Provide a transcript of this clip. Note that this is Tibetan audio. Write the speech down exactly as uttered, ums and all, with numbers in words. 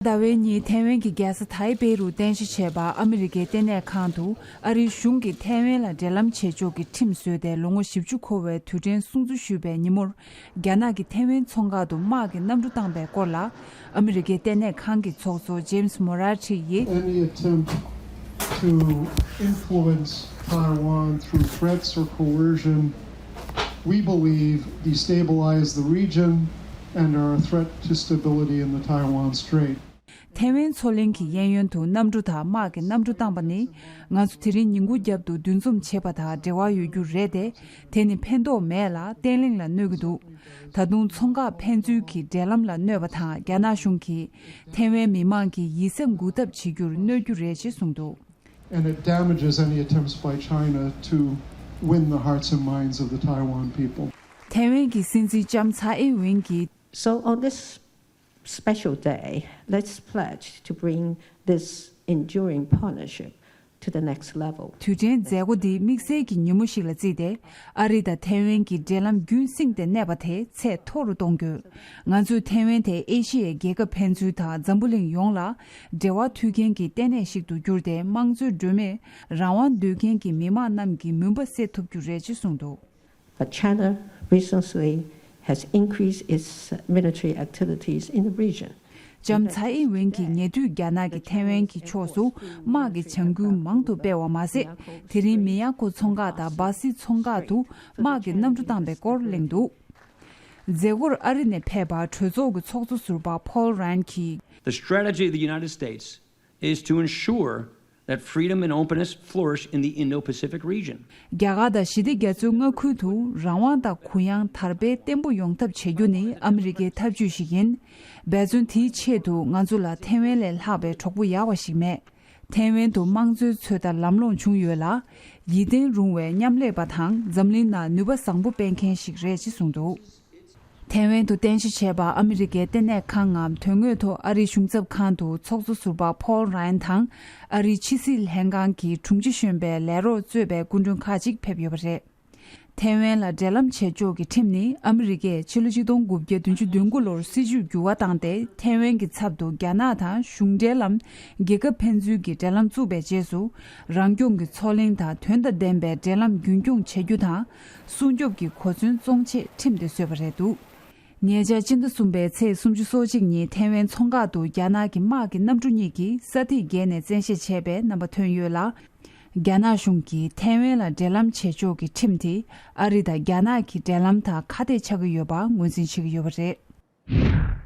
ཟླ་བའི་ཉིན་ཐའེ་ཝན་གྱི་རྒྱལ་ས་ཐའེ་པེ་རུ་རྟེན་གཞི་བྱས་པ་ཨ་མི་རི་ཀའི་ལྟེ་གནས་ཁང་དུ་ཨ་རིའི་གཞུང་གིས་ཐའེ་ཝན་ལ་འབྲེལ་ལམ་བྱེད་ཕྱོགས་ཀྱི་ཁྲིམས་བཟོས་ཏེ་ལོ་ངོ་བཞི་བཅུ་འཁོར་བའི་དུས་དྲན་སྲུང་བརྩི་ཞུས་པའི་ཉིན་མོར། རྒྱ་ནག་གིས་ཐའེ་ཝན་མཚོ་འགག་ཏུ་དམག་གི་གནམ་གྲུ་བཏང་པའི་སྐོར་ལ། ཨ་མི་རི་ཀའི་ལྟེ་གནས་ཁང་གི་ཚོགས་གཙོ་ཇེམ་སི་མོ་ར་ཊི་ཡིས། Any attempt to influence Taiwan through threats or coercion, we believe, destabilize the region and are a threat to stability in the Taiwan Strait. ཐའེ་ཝན་མཚོ་གླིང་གི་གཡས་གཡོན་དུ་གནམ་གྲུ་དང་དམག་གི་གནམ་གྲུ་བཏང་པ་ནི། ང་ཚོ་དེ་རིང་ཉིན་གུང་རྒྱབ་ཏུ་འདུ་འཛོམས་བྱེད་པ་དང་འབྲེལ་བ་ཡོད་རྒྱུ་རེད་དེ། དེ་ནི་ཕན་ཐོགས་མེད་ལ་བརྟན་ལྷིང་ལ་གནོད་ཀྱི་འདུག་ད་དུང་མཚོ་འགག་ཕན་ཚུན་གྱི་འབྲེལ་ལམ་ལ་གནོད་པ་དང་རྒྱ་ནག་གཞུང་གིས་ཐའེ་ཝན་མི་མང་གི་ཡིད་སེམས་འགུག་ཐབས་བྱེད་རྒྱུར་གནོད་རྒྱུ་རེད་ཅེས་གསུངས་འདུག And it damages any attempts by China to win the hearts and minds of the Taiwan people. ཐའེ་ཝན་གྱི་སྲིད་འཛིན་ལྕམ་ཚའེ་ཨིན་ཝེན་གྱིས། So on this special day, let's pledge to bring this enduring partnership to the next level. དུས་དྲན་མཛད་སྒོ་འདི་དམིགས་བསལ་གྱི་ཉིན་མོ་ཞིག་ལ་བརྩིས་ཏེ། ཨ་རི་དང་ཐའེ་ཝན་གྱི་འབྲེལ་ལམ་རྒྱུན་བསྲིངས་ཏེ་གནས་པ་དེ་ཚད་མཐོ་རུ་གཏོང་རྒྱུ། ང་ཚོས་ཐའེ་ཝན་དེ་ཨེ་ཤི་ཡའི་རྒྱལ་ཁབ་ཕན་ཚུན་དང་འཛམ་བུ་གླིང་ཡོངས་ལ་འབྲེལ་བ་མཐུད་མཁན་གྱི་ལྟེ་གནས་ཤིག་ཏུ་བསྒྱུར་ཏེ་དམངས་གཙོའི་སྒྲོན་མེ་རང་དབང་འདོད་མཁན་གྱི་མི་དམངས་རྣམས་ཀྱི་མུན་པ་སེལ་ཐུབ་རྒྱུ་རེད་ཅེས་གསུངས་འདུག But China recently has increased its military activities in the region. ལྕམ་ཚའེ་ཨིན་ཝེན་གྱིས་ཉེ་དུས་རྒྱ་ནག་གིས་ཐའེ་ཝན་གྱི་ཕྱོགས་སུ་དམག་གི་བྱ་འགུལ་མང་དུ་སྤེལ་བ་མ་ཟད། དེ་རིང་མི་ཡ་ཀོ་མཚོ་འགག་དང་སྦ་སི་མཚོ་འགག་ཏུ་དམག་གི་གནམ་གྲུ་བཏང་པའི་སྐོར་གླེང་འདུག་མཛད་སྒོར་ཨ་རི་ནས་ཕེབས་པ་གྲོས་ཚོགས་ཀྱི་ཚོགས་གཙོ་ཟུར་པ་ཕོལ་རན་གྱིས། The strategy of the United States is to ensure that freedom and openness flourish in the Indo-Pacific region. རྒྱ་གར་དང་ཞི་བདེ་རྒྱ་མཚོའི་མངའ་ཁུལ་དུ་རང་དབང་དང་གུ་ཡངས་དར་སྤེལ་བརྟན་པོ་ཡོང་ཐབས་བྱེད་རྒྱུ་ནི་ཨ་མི་རི་ཀའི་ཐབས་ཇུས་ཤིག་ཡིན། འབད་བརྩོན་དེའི་ཆེད་དུ་ང་ཚོ་ལ་ཐའེ་ཝན་ལས་ལྷག་པའི་གྲོགས་པོ་ཡག་པ་ཞིག་མེད། ཐའེ་ཝན་དུ་དམངས་གཙོའི་ཚོད་ལྟ་ལམ་ལྷོང་བྱུང་ཡོད་ལ། ཡིད་བརྟན་རུང་བའི་མཉམ་ལས་པ་དང་འཛམ་གླིང་ནང་ནུས་པ་བཟང་པོ་སྤེལ་མཁན་ཞིག་རེད་ཅེས་གསུངས་འདུག་ཐའེ་ཝན་དུ་རྟེན་གཞི་བྱས་པ་ཨ་མི་རི་ཀའི་ལྟེ་གནས་ཁང་ངམ་དོན་དངོས་ཐོག་ཨ་རིའི་གཞུང་ཚབ་ཁང་དུ་ཚོགས་གཙོ་ཟུར་པ་ཕོལ་རན་དང་ཨ་རིའི་ཕྱི་སྲིད་ལྷན་ཁང་གི་དྲུང་ཆེ་གཞོན་པའི་ལས་རོགས་གཙོས་པའི་སྐུ་མགྲོན་ཁག་ཅིག་ཕེབས་ཡོད་པ་རེད། ཐའེ་ཝན་ལ་འབྲེལ་ལམ་བྱེད་ཕྱོགས་ཀྱི་ཁྲིམས་ནི་ཨ་མི་རི་ཀས་ཕྱི་ལོ་ཆིག་སྟོང་དགུ་བརྒྱ་བདུན་ཅུ་དོན་དགུ་ལོར་སྲིད་ཇུས་འགྱུར་བ་བཏང་སྟེ་ཐའེ་ཝན་གྱི་ཚབ་ཏུ་རྒྱ་ནག་དང་གཞུང་འབྲེལ་ལམ་རྒྱལ་ཁབ་ཕན་ཚུན་གྱི་འབྲེལ་ལམ་བཙུགས་པའི་རྗེས་སུ། རང་སྐྱོང་གི་མཚོ་གླིང་དང་དོན་དང་ལྡན་པའི་འབྲེལ་ལམ་རྒྱུན་འཁྱོངས་བྱེད་རྒྱུ་དང་། སྲུང་སྐྱོབ་ཀྱི་གོ་མཚོན་བཙོང་ཆེད་ཁྲིམས་དེ་བཟོས་པ་རེད་འདུག་ཉེ་ཆར་སྤྱི་ཟླ་གསུམ་པའི་ཚེས་སུམ་ཅུ་སོ་གཅིག་ཉིན་ཐའེ་ཝན་མཚོ་འགག་ཏུ་རྒྱ་ནག་གི་དམག་གི་གནམ་གྲུ་གཉིས་ཀྱིས་ས་ཐིག་བརྒལ་ནས་བཙན་ཤེད་བྱས་པའི་རྣམ་པ་ཐོན་ཡོད་ལ། རྒྱ་ནག་གཞུང་གིས་ཐའེ་ཝན་ལ་འབྲེལ་ལམ་བྱེད་ཕྱོགས་ཀྱི་ཁྲིམས་དེ་ཨ་རི་དང་རྒྱ་ནག་གི་འབྲེལ་ལམ་དང་ཁ་གཏད་ཆགས་ཀྱི་ཡོད་པ་ངོས་འཛིན་བྱེད་ཀྱི་ཡོད་པ་རེད།